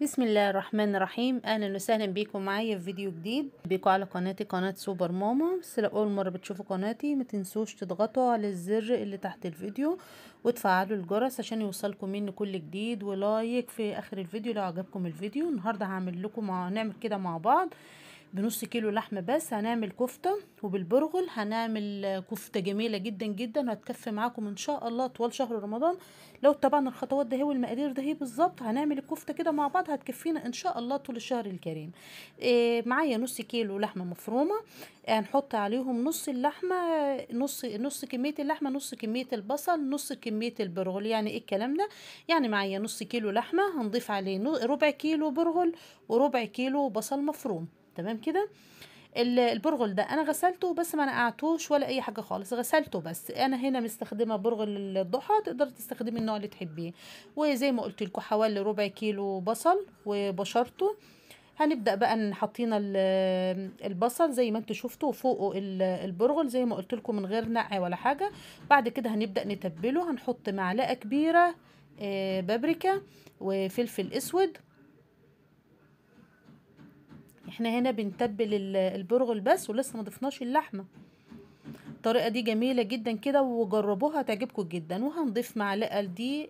بسم الله الرحمن الرحيم. اهلا وسهلا بيكم معايا في فيديو جديد بيكم على قناتي، قناة سوبر ماما. بس لو اول مرة بتشوفوا قناتي ما تنسوش تضغطوا على الزر اللي تحت الفيديو وتفعلوا الجرس عشان يوصلكم مني كل جديد، و like في اخر الفيديو لو عجبكم الفيديو. النهارده هعمل لكم هنعمل كده مع بعض بنص كيلو لحمه بس، هنعمل كفته وبالبرغل، هنعمل كفته جميلة جدا جدا هتكفي معاكم ان شاء الله طوال شهر رمضان لو اتبعنا الخطوات ده والمقادير ده بالظبط. هنعمل الكفتة كده مع بعض هتكفينا ان شاء الله طول الشهر الكريم. معايا نص كيلو لحمه مفرومه، هنحط عليهم نص اللحمة، نص كمية اللحمة، نص كمية البصل، نص كمية البرغل. يعني ايه الكلام ده؟ يعني معايا نص كيلو لحمه هنضيف عليه ربع كيلو برغل وربع كيلو بصل مفروم. تمام كده. البرغل ده انا غسلته بس ما نقعتوش ولا اي حاجة خالص، غسلته بس. انا هنا مستخدمة برغل الضحى، تقدر تستخدمي النوع اللي تحبيه. وزي ما قلت لكم حوالي ربع كيلو بصل وبشرته. هنبدا بقى حاطين البصل زي ما انتوا شفتوا فوقه البرغل زي ما قلت لكم من غير نقع ولا حاجة. بعد كده هنبدا نتبله. هنحط معلقه كبيرة بابريكا وفلفل اسود. احنا هنا بنتبل البرغل بس ولسه ما ضفناش اللحمة. الطريقة دي جميلة جدا كده وجربوها هتعجبكم جدا. وهنضيف معلقه دي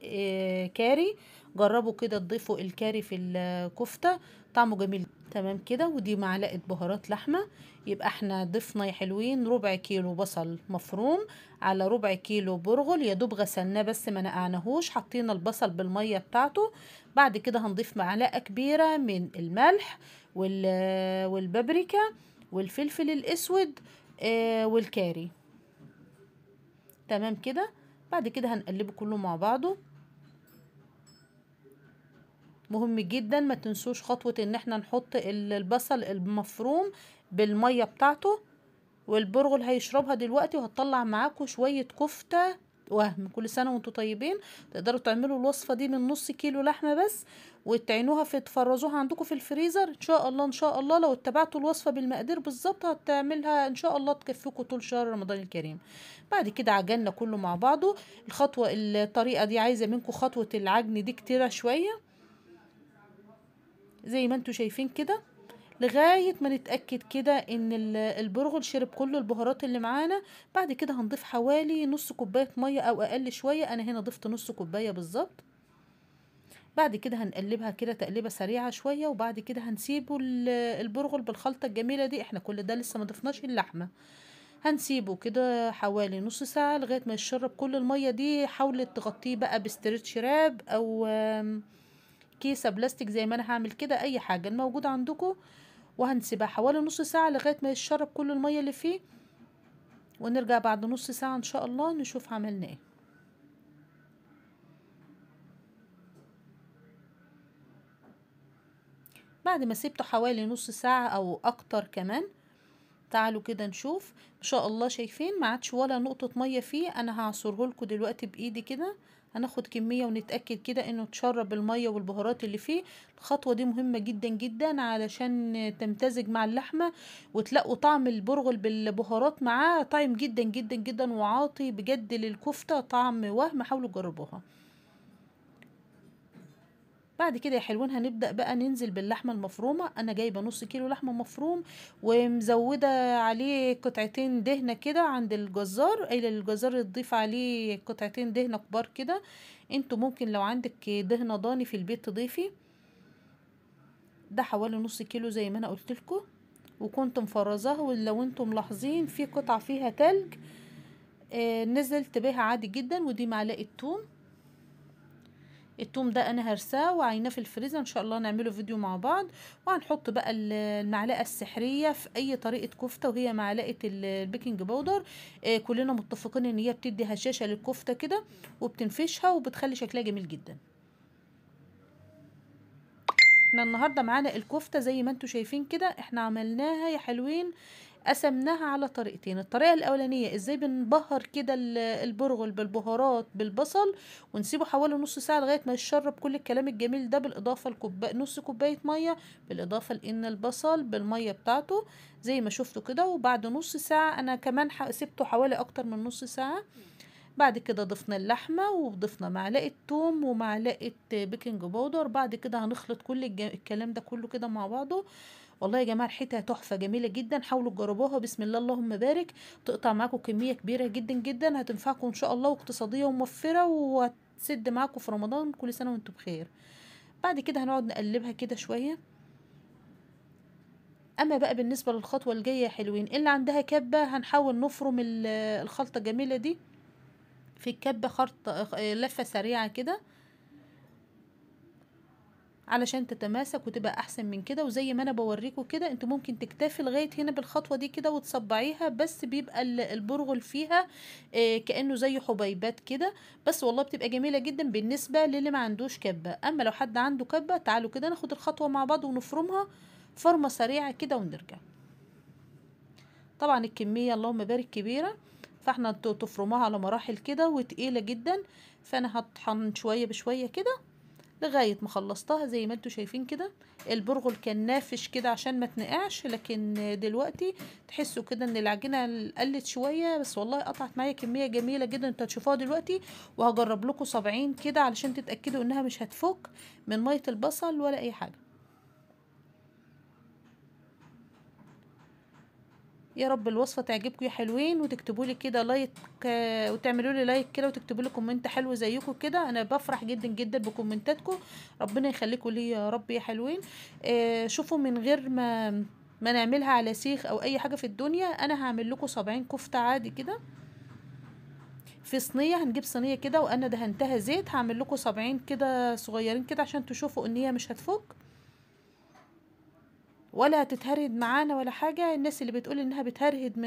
كاري، جربوا كده تضيفوا الكاري في الكفتة طعمه جميل. تمام كده. ودي معلقه بهارات لحمه. يبقى احنا ضفنا يا حلوين ربع كيلو بصل مفروم على ربع كيلو برغل، يا دوب غسلناه بس ما نقعناهوش، حطينا البصل بالمية بتاعته. بعد كده هنضيف معلقه كبيرة من الملح والبابريكا والفلفل الاسود والكاري. تمام كده. بعد كده هنقلبه كله مع بعضه. مهم جدا ما تنسوش خطوة ان احنا نحط البصل المفروم بالمية بتاعته، والبرغل هيشربها دلوقتي وهتطلع معاكم شوية كفتة وهم. كل سنة وانتم طيبين. تقدروا تعملوا الوصفة دي من نص كيلو لحمة بس وتعينوها في تفرزوها عندكم في الفريزر ان شاء الله. ان شاء الله لو اتبعتوا الوصفة بالمقادير بالظبط هتعملها ان شاء الله تكفيكم طول شهر رمضان الكريم. بعد كده عجننا كله مع بعضه. الخطوة الطريقة دي عايزة منكم خطوة العجن دي كتيرة شوية زي ما انتم شايفين كده، لغاية ما نتأكد كده ان البرغل شرب كل البهارات اللي معانا. بعد كده هنضيف حوالي نص كوباية مية او اقل شوية، انا هنا ضفت نص كوباية بالظبط. بعد كده هنقلبها كده تقليبة سريعة شوية، وبعد كده هنسيبه البرغل بالخلطة الجميلة دي. احنا كل ده لسه ما ضفناش اللحمة. هنسيبه كده حوالي نص ساعة لغاية ما يشرب كل المية دي. حاولت تغطيه بقى ب stretch wrap او كيسة بلاستيك زي ما انا هعمل كده، اي حاجة الموجودة عندكم. وهنسيبها حوالي نص ساعة لغاية ما يشرب كل المية اللي فيه، ونرجع بعد نص ساعة ان شاء الله نشوف عملنا ايه. بعد ما سيبته حوالي نص ساعة او اكتر كمان، تعالوا كده نشوف ان شاء الله. شايفين ما عادش ولا نقطة مية فيه. انا هعصره لكم دلوقتي بايدي كده، هناخد كمية ونتأكد كده انه اتشرب المية والبهارات اللي فيه. الخطوة دي مهمة جدا جدا علشان تمتزج مع اللحمة وتلاقوا طعم البرغل بالبهارات معاه طعم جدا جدا جدا، وعاطي بجد للكفتة طعم وهم. حاولوا تجربوها. بعد كده يا حلوين هنبدأ بقى ننزل باللحمة المفرومة. انا جايبة نص كيلو لحمة مفروم ومزودة عليه قطعتين دهنة كده عند الجزار، قايله للجزار تضيف عليه قطعتين دهنة كبار كده. انتوا ممكن لو عندك دهنة ضاني في البيت تضيفي. ده حوالي نص كيلو زي ما انا قلت لكم، وكنت مفرزاها. ولو انتوا ملاحظين في قطعة فيها تلج نزلت بيها عادي جدا. ودي معلقة توم. التوم ده انا هرساه وعيناه في الفريزر ان شاء الله نعمله فيديو مع بعض. وهنحط بقى المعلقة السحريه في اي طريقه كفته، وهي معلقه ال baking powder. كلنا متفقين ان هي بتدي هشاشة للكفته كده وبتنفشها وبتخلي شكلها جميل جدا. احنا النهارده معانا الكفتة زي ما انتم شايفين كده، احنا عملناها يا حلوين، قسمناها على طريقتين. الطريقة الاولانية ازاي بنبهر كده البرغل بالبهارات بالبصل ونسيبه حوالي نص ساعة لغاية ما يشرب كل الكلام الجميل ده، بالاضافة لكوبايه نص كوباية مية، بالاضافة لان البصل بالمية بتاعته زي ما شفتوا كده. وبعد نص ساعة انا كمان سبته حوالي اكتر من نص ساعة. بعد كده ضفنا اللحمة وضفنا معلقه توم ومعلقة baking powder. بعد كده هنخلط كل الكلام ده كله كده مع بعضه. والله يا جماعة ريحتها تحفة جميلة جدا، حاولوا تجربوها. بسم الله اللهم بارك، تقطع معاكم كمية كبيرة جدا جدا، هتنفعكم ان شاء الله، واقتصادية وموفره، وهتسد معاكم في رمضان. كل سنة وانتم بخير. بعد كده هنقعد نقلبها كده شوية. اما بقى بالنسبة للخطوة الجاية يا حلوين، اللي عندها كبه هنحاول نفرم الخلطة الجميلة دي في الكبه، خرطه لفه سريعة كده علشان تتماسك وتبقى احسن من كده. وزي ما انا بوريكم كده، انتوا ممكن تكتفي لغاية هنا بالخطوه دي كده وتصبعيها، بس بيبقى البرغل فيها كانه زي حبيبات كده، بس والله بتبقى جميلة جدا بالنسبة للي ما عندوش كبه. اما لو حد عنده كبه، تعالوا كده ناخد الخطوة مع بعض ونفرمها فرمه سريعة كده ونرجع. طبعا الكمية اللهم بارك كبيرة، فاحنا تفرموها على مراحل كده وتقيله جدا، فانا هطحن شوية بشوية كده لغاية ما خلصتها. زي ما انتوا شايفين كده البرغل كان نافش كده عشان ما تنقعش، لكن دلوقتي تحسوا كده ان العجينة قلت شوية، بس والله قطعت معايا كمية جميلة جدا، انتوا هتشوفوها دلوقتي. وهجرب لكم صبعين كده علشان تتاكدوا انها مش هتفك من مية البصل ولا اي حاجة. يا رب الوصفة تعجبكم يا حلوين، وتكتبوا لي كده like، وتعملوا لي like كده، وتكتبوا لي comment حلو زيكم كده. انا بفرح جدا جدا بكومنتاتكم، ربنا يخليكم لي يا رب يا حلوين. شوفوا من غير ما نعملها على سيخ او اي حاجة في الدنيا، انا هعمل لكم 70 كفته عادي كده في صينية. هنجيب صينية كده وانا دهنتها زيت، هعمل لكم 70 كده صغيرين كده عشان تشوفوا ان هي مش هتفك ولا هتتهرد معانا ولا حاجة. الناس اللي بتقول انها بتهرهد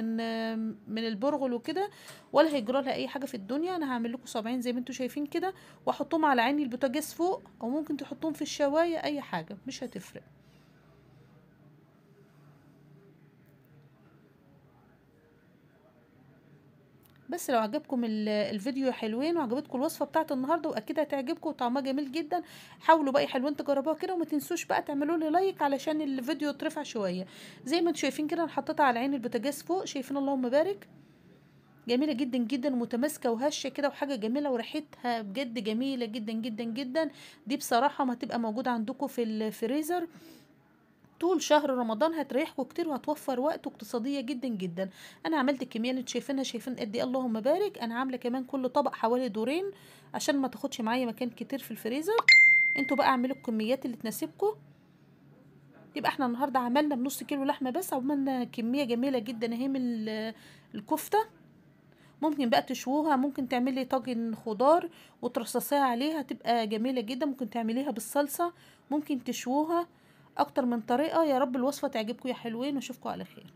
من البرغل وكده، ولا هيجرى لها اي حاجة في الدنيا. انا هعمل لكم 70 زي ما انتم شايفين كده، واحطهم على عيني البوتاجاز فوق، او ممكن تحطهم في الشوايه، اي حاجة مش هتفرق. بس لو عجبكم الفيديو يا حلوين، وعجبتكم الوصفة بتاعت النهارده، واكيد هتعجبكم وطعمها جميل جدا، حاولوا بقى يا حلوين تجربوها كده، وما تنسوش بقى تعملوا لي like علشان الفيديو يترفع شوية. زي ما انتم شايفين كده انا حطيتها على عين البوتاجاز فوق، شايفين اللهم بارك، جميلة جدا جدا ومتماسكه وهشه كده وحاجه جميلة، وريحتها بجد جميلة جدا جدا جدا. دي بصراحة ما هتبقى موجودة عندكم في الفريزر طول شهر رمضان، هتريحكم كتير وهتوفر وقت واقتصادية جدا جدا. انا عملت الكمية اللي انتوا شايفينها، شايفين قد ايه اللهم بارك. انا عامله كمان كل طبق حوالي دورين عشان ما تاخدش معايا مكان كتير في الفريزر. انتوا بقى اعملوا الكميات اللي تناسبكم. يبقى احنا النهارده عملنا بنص كيلو لحمه بس، عملنا كمية جميلة جدا اهي من الكفتة. ممكن بقى تشووها، ممكن تعملي طاجن خضار وترصصيها عليها تبقى جميلة جدا، ممكن تعمليها بالصلصه، ممكن تشووها، اكتر من طريقه. يا رب الوصفة تعجبكم يا حلوين، واشوفكم على خير.